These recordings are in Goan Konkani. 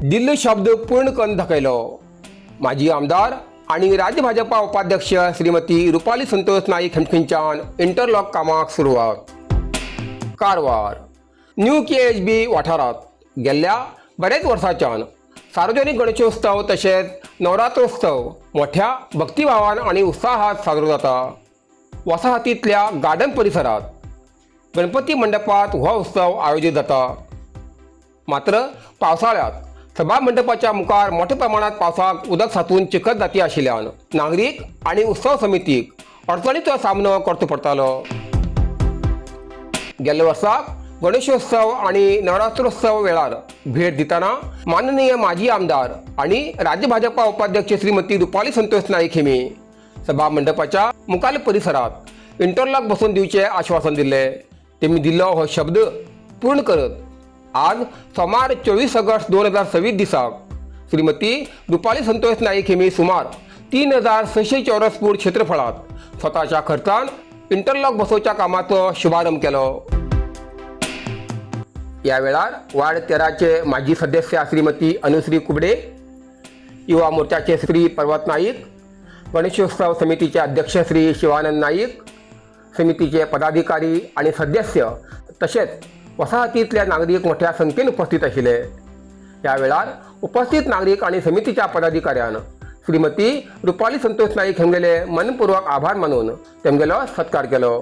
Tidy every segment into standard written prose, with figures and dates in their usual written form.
दिल्लो शब्द पूर्ण करून दाखयलो. माजी आमदार आनी राज्य भाजपा उपाध्यक्ष श्रीमती रुपाली संतोष नाईक हेमखंच्यान इंटरलॉक कामाक सुरवात. कारवार न्यू केएचबी वाठारांत गेल्ल्या बरेच वर्सांच्यान सार्वजनिक गणेशोत्सव तशेंच नवरात्रोत्सव मोठ्या भक्तिभावान आनी उत्साहात साजरो जाता. वसाहतींतल्या गार्डन परिसरात गणपती मंडपात हो उत्सव आयोजीत जाता. मात्र पावसाळ्यात सभा मंडपाच्या मुखार मोठ्या प्रमाणात पावसाक उदक साचून चिखल जाती आशिल्ल्यान नागरीक आनी उत्सव समितीक अडचणीचो सामनो करचो पडटालो. गेल्ल्या वर्साक गणेशोत्सव आनी नवरात्रोत्सव वेळार भेट दितना माननीय माजी आमदार आनी राज्य भाजपा उपाध्यक्ष श्रीमती रुपाली संतोष नाईक हेमी सभा मंडपाच्या मुखाल परिसरात इंटरलॉक बसोवन दिवचे आश्वासन दिल्ले. तेमी दिल्लो हो शब्द पूर्ण करत आज सोमार 24 ऑगस्ट 2026 दिसाक श्रीमती रुपाली संतोष नाईक हेमी सुमार 3600 चौरस फूट क्षेत्रफळात स्वताच्या खर्चान इंटरलॉक बसोवच्या कामाचो शुभारंभ केलो. या वेळार वार्ड 13चे माजी सदस्य श्रीमती अनुश्री कुबडे, युवा मोर्चाचे श्री पर्वत नाईक, गणेशोत्सव समितीचे अध्यक्ष श्री शिवानंद नाईक, समितीचे पदाधिकारी आणि सदस्य तशेंच वसाहतींतले नागरीक मोठ्या संख्येन उपस्थित आशिल्ले. ह्या वेळार उपस्थित नागरीक आणि समितीच्या पदाधिकाऱ्यान श्रीमती रुपाली संतोष नाईक हेमगेले मनपूर्वक आभार मानून तेमगेलो सत्कार केलो.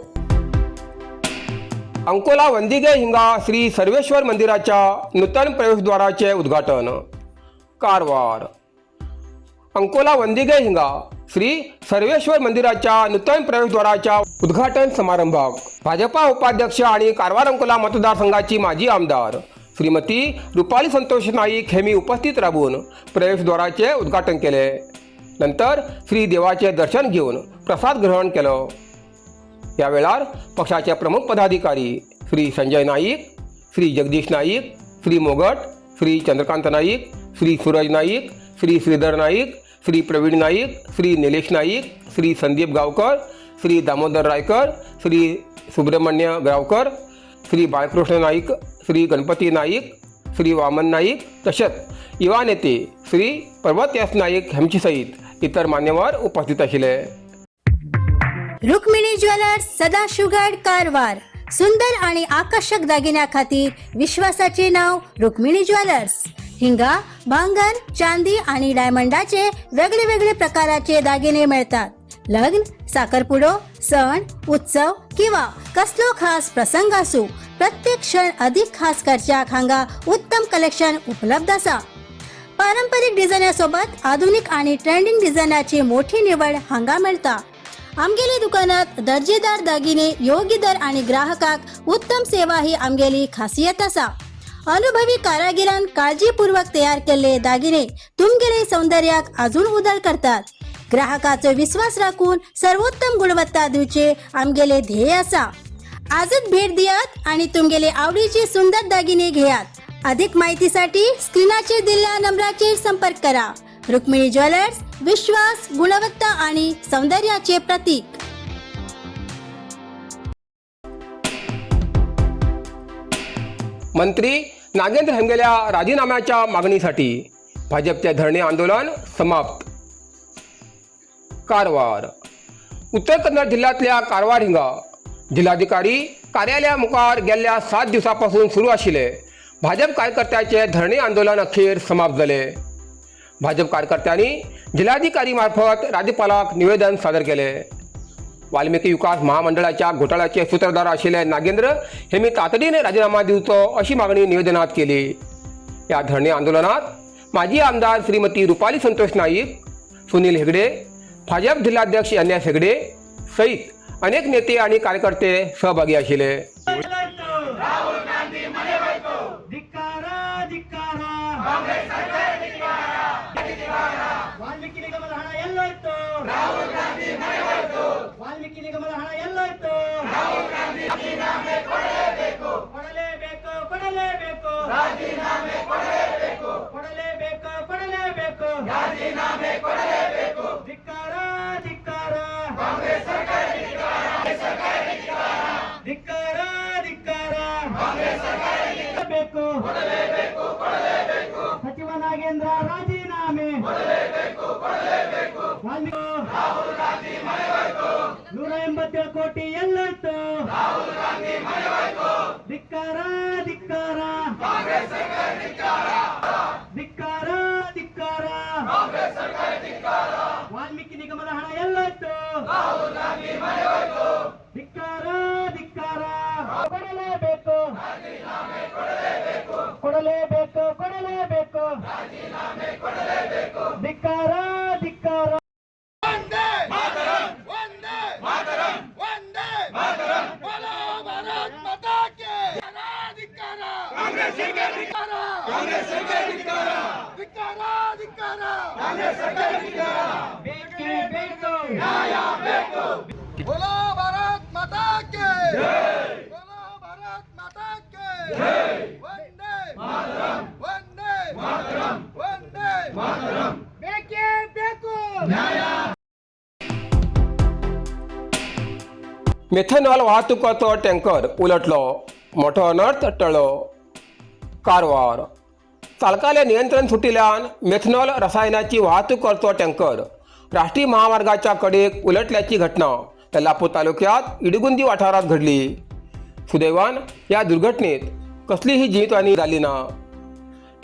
अंकोला वंदिगे हिंगा श्री सर्वेश्वर मंदिराच्या नूतन प्रवेशद्वाराचे उद्घाटन. कारवार अंकोला वंदिगे हिंगा श्री सर्वेश्वर मंदिराच्या नूतन प्रवेशद्वाराच्या उद्घाटन समारंभाक भाजपा उपाध्यक्ष आणि कारवार अंकोला मतदारसंघाची माजी आमदार श्रीमती रुपाली संतोष नाईक हेमी उपस्थित राबून प्रवेशद्वाराचे उद्घाटन केले. नंतर श्री देवाचे दर्शन घेऊन प्रसाद ग्रहण केलो. या वेळार पक्षाचे प्रमुख पदाधिकारी श्री संजय नाईक, श्री जगदीश नाईक, श्री मोगट, श्री चंद्रकांत नाईक, श्री सूरज नाईक, श्री श्रीधर नाईक, श्री प्रवीण नाईक, श्री निलेश नाईक, श्री संदीप गावकर, श्री दामोदर रायकर, श्री सुब्रमण्य गावकर, श्री बाळकृष्ण नाईक, श्री गणपती नाईक, श्री वामन नाईक तशेंच युवा नेते श्री पर्वत एस नाईक हांचे सयत इतर मान्यवर उपस्थित आशिल्ले. रुक्मिणी ज्वेलर्स, सदाशिवगड, कारवार. सुंदर आणि आकर्षक दागिन्या खातीर विश्वासाचे नाव रुक्मिणी ज्वेलर्स. हिंगा भांगर, चांदी आणि डायमंडाचे वेगळे वेगळे प्रकाराचे दागिने मिळतात. लग्न, साखरपुडो, सण उत्सव किंवा कसलो खास प्रसंग असू, प्रत्येक क्षण अधिक खास करच्याक हांगा उत्तम कलेक्शन उपलब्ध आसा. पारंपरिक डिझायनासोबत आधुनिक आणि ट्रेंडिंग डिझायनाची मोठी निवड हांगा मेळटा. आमगेले दुकानात दर्जेदार दागिने, योग्य दर आणि ग्राहकाक उत्तम सेवा ही आमगेली खासियत आसा. अनुभवी कारागिरान काळजीपूर्वक तयार केल्ले दागिने तुमगेले सौंदर्याक अजून उदळ करतात. ग्राहकाचो विश्वास राखून सर्वोत्तम गुणवत्ता दिवचे आमगेले ध्येय आसा. आजच भेट दियात आणि तुमगेले आवडीचे सुंदर दागिने घेयात. अधिक माहितीसाठी स्क्रीनाचेर दिल्ल्या नंबराचेर संपर्क करा. रुक्मिणी ज्वेलर्स, विश्वास, गुणवत्ता आणि सौंदर्याचे प्रतीक. मंत्री नागेंद्र हेमगेल्या राजीनाम्याच्या मागणीसाठी भाजपचे धरणे आंदोलन समाप्त. कारवार उत्तर कन्नड जिल्ह्यांतल्या कारवार हिंगा जिल्हाधिकारी कार्यालया मुखार गेल्ल्या 7 दिवसापासून सुरू आशिल्ले भाजप कार्यकर्त्याचे धरणे आंदोलन अखेर समाप्त जाले. भाजप कार्यकर्त्यांनी जिल्हाधिकारी मार्फत राज्यपालाक निवेदन सादर केले. वाल्मिकी विकास महामंडळाच्या घोटाळ्याचे सूत्रधार आशिल्ले नागेंद्र हेमी तातडीने राजीनामा दिवचो अशी मागणी निवेदनात केली. या धरणे आंदोलनात माजी आमदार श्रीमती रुपाली संतोष नाईक, सुनील हेगडे, भाजप जिल्हाध्यक्ष एन एस हेगडे सहित अनेक नेते आणि कार्यकर्ते सहभागी आशिल्ले. ಧಿಕ್ಕಾರ, ಧಿಕ್ಕಾರ! ವಾಲ್ಮೀಕಿ ನಿಗಮದ ಹಣ ಎಲ್ಲೋಯ್ತು? ವಾಲ್ಮೀಕಿ ನಿಗಮದ ಹಣ ಎಲ್ಲೋಯ್ತು? ಕೊಡಲೇಬೇಕು, ಕೊಡಲೇಬೇಕು, ಕೊಡಲೇಬೇಕು, ಕೊಡಲೇಬೇಕು! ಧಿಕ್ಕಾರ, ಧಿಕ್ಕಾರ, ಧಿಕ್ಕಾರ, ಧಿಕ್ಕಾರ! ಬೇಕು. ಸಚಿವನಾಗಿ 187 ಕೋಟಿ ಎಲ್ಲೋಯ್ತು? ಧಿಕ್ಕಾರ, ಧಿಕ್ಕಾರ, ಧಿಕ್ಕಾರ, ಧಿಕ್ಕಾರ. ವಾಲ್ಮೀಕಿ ನಿಗಮದ ಹಣ ಎಲ್ಲೋಯ್ತು? ಧಿಕ್ಕಾರ, ಧಿಕ್ಕಾರ. ಕೊಡಲೇಬೇಕು, ಕೊಡಲೇಬೇಕು, ಕೊಡಲೇಬೇಕು. ಧಿಕ್ಕಾರ, ಧಿಕ್ಕಾರ. वंदे मातरम, वंदे मातरम, वंदे मातरम। बोलो भारत माता के। धिक्कार, कांग्रेस सरकार धिक्कार, कांग्रेस सरकार धिक्कार, धिक्कार, धिक्कार, कांग्रेस सरकार धिक्कार। ಬೇಕೇ ಬೇಕು. बोलो भारत माता के जय, बोलो भारत माता के जय। वंदे मातरम, वंदे मातरम, वंदे मातरम। ಬೇಕೇ ಬೇಕು. मेथेनॉल वाहतुकाचो टँकर उलटलो, मोठो अनर्थ टळ्ळो. कारवार चालकाले नियंत्रण सुटिल्ल्यान मेथनॉल रसायनाची वाहतूक करचो टँकर राष्ट्रीय महामार्गाच्या कडेक उलटल्याची घटना येल्लापूर तालुक्यात इडगुंदी वाठारात घडली. सुदैवान ह्या दुर्घटनेत कसलीही जिवीतहानी जाली ना.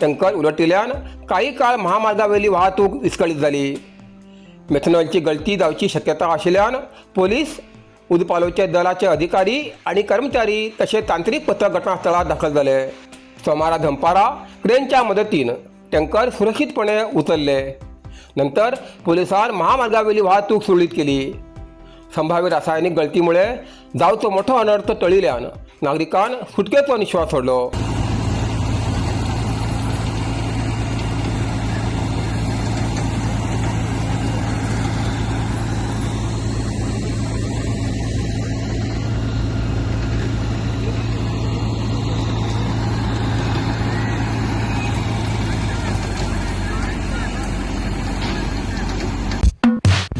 टँकर उलटिल्ल्यान काही काळ महामार्गावेली वाहतूक विस्कळीत जाली. मेथनॉलची गळती जावची शक्यता आशिल्ल्यान पोलीस, उजपालोवचे दलाचे अधिकारी आणि कर्मचारी तशेंच तांत्रिक पथक घटनास्थळार दाखल जाले. सोमारा दनपारा क्रेनच्या मदतीन टँकर सुरक्षितपणे उचलले. नंतर पोलिसान महामार्गावेली वाहतूक सुरळीत केली. संभाव्य रासायनिक गळतीमुळे जावचो मोठो अनर्थ टळिल्ल्यान नागरिकान सुटकेचो निश्वास सोडलो.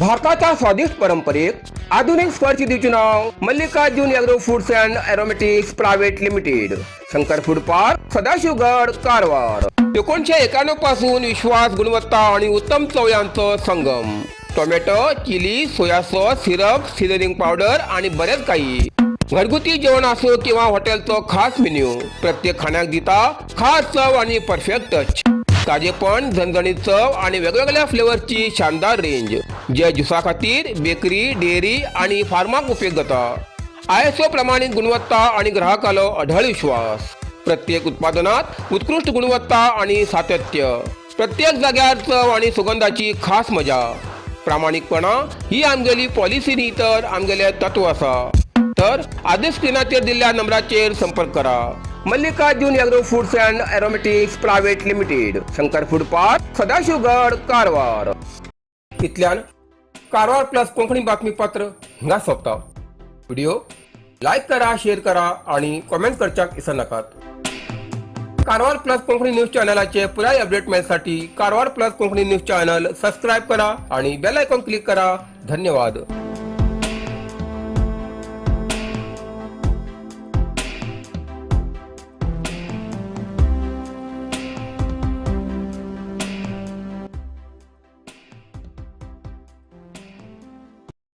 भारताच्या स्वादिष्ट परंपरेक आधुनिक स्पर्श दिवचे नाव Mallikarjun agro foods and aromatics private limited, Shankar food park, Sadashivgad, Karwar. 1991 पासून विश्वास, गुणवत्ता आणि उत्तम चव यांचं संगम. Tomato, chilli, soya sauce, syrup, seasoning powder आणि बरेच काही. घरगुती जेवण असो किंवा हॉटेलचो खास मेन्यू, प्रत्येक खाण्याक दिता खास चव आणि परफेक्ट टच. ताजेपण, झणझणीत चव आणि वेगवेगळ्या फ्लेवर्सची शानदार रेंज, जे ज्युसा खातीर, बेकरी, डेअरी आणि फार्माक उपेग जाता. ISO प्रमाणित गुणवत्ता आणि ग्राहकालो अढळ विश्वास. प्रत्येक उत्पादनात उत्कृष्ट गुणवत्ता आणि सातत्य. प्रत्येक जाग्यार चव आणि सुगंधाची खास मजा. प्रामाणिकपणा ही आमगेली पॉलिसी न्ही तर आमगेले तत्व आसा. तर आजच स्क्रीनाचेर दिल्ल्या नंबराचेर संपर्क करा. Mallikarjun agro foods and aromatics private limited, Shankar food park, Sadashivgad, Karwar. इतल्यान कारवार प्लस कोंकणी बातमीपत्र हांगा सोंपता. व्हिडिओ लायक करा, शेअर करा आणि कॉमेंट करच्याक विसरनाकात. कारवार प्लस कोंकणी न्यूज चॅनलाचे पुराय update मेळसाठी Karwar plus Konkani news channel subscribe करा आणि बेल आयकॉन क्लिक करा. धन्यवाद.